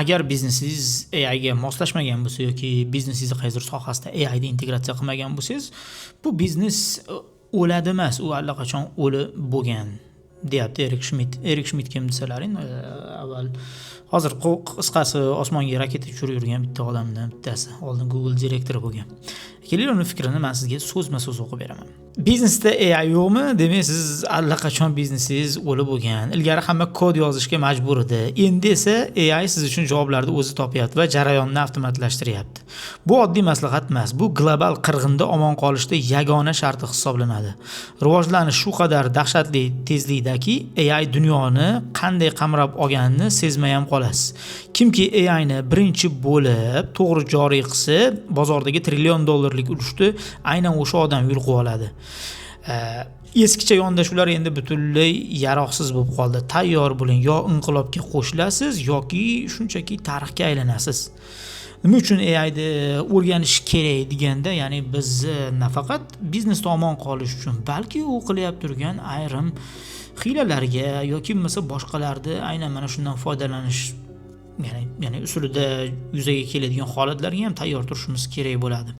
Agar biznesingiz AIga moslashmagan bo'lsa yoki biznesingizni qaysidir sohasida AIni integratsiya qilmagan bo'lsangiz, bu biznes o'ladi emas, u allaqachon o'li bo'lgan, deyapti Erik Shmidt. Erik Shmidt kim desalaring, avval, hozir, qisqasi, osmonga raketa uchirib yurgan bitta odamdan bittasi, oldin Google direktori bo'lgan. Kelinglar, uni fikrini man sizga so'zma so'z o'qib beraman. Biznesda AI yo'qmi? Demak, siz allaqachon biznesingiz o'li bo'lgan. Ilgari hamma kod yozishga majbur edi. Endi esa AI siz uchun javoblarni o'zi topyapti va jarayonni avtomatlashtiryapti. Bu oddiy maslahat emas, bu global qirg'inda omon qolishda yagona sharti hisoblanadi. Rivojlanish shu qadar dahshatli tezlikdaki, AI dunyoni qanday qamrab olganini sezmay ham qolasiz. Kimki AIni birinchi bo'lib to'g'ri joriy qilsa, bozordagi trillion dollarlik ulushni aynan o'sha odam yulqib oladi. Eskicha yondashuvlar endi butunlay yaroqsiz bo'lib qoldi. Tayyor bo'ling, yo inqilobga qo'shilasiz yoki shunchaki tarixga aylanasiz. Nima uchun AIni o'rganish kerak deganda, ya'ni biz nafaqat biznesda omon qolish uchun, balki u qilyapti turgan ayrim hiylalarga yoki bo'lmasa boshqalarni aynan mana shundan foydalanish, ya'ni usulida yuzaga keladigan holatlarga ham tayyor turishimiz kerak bo'ladi.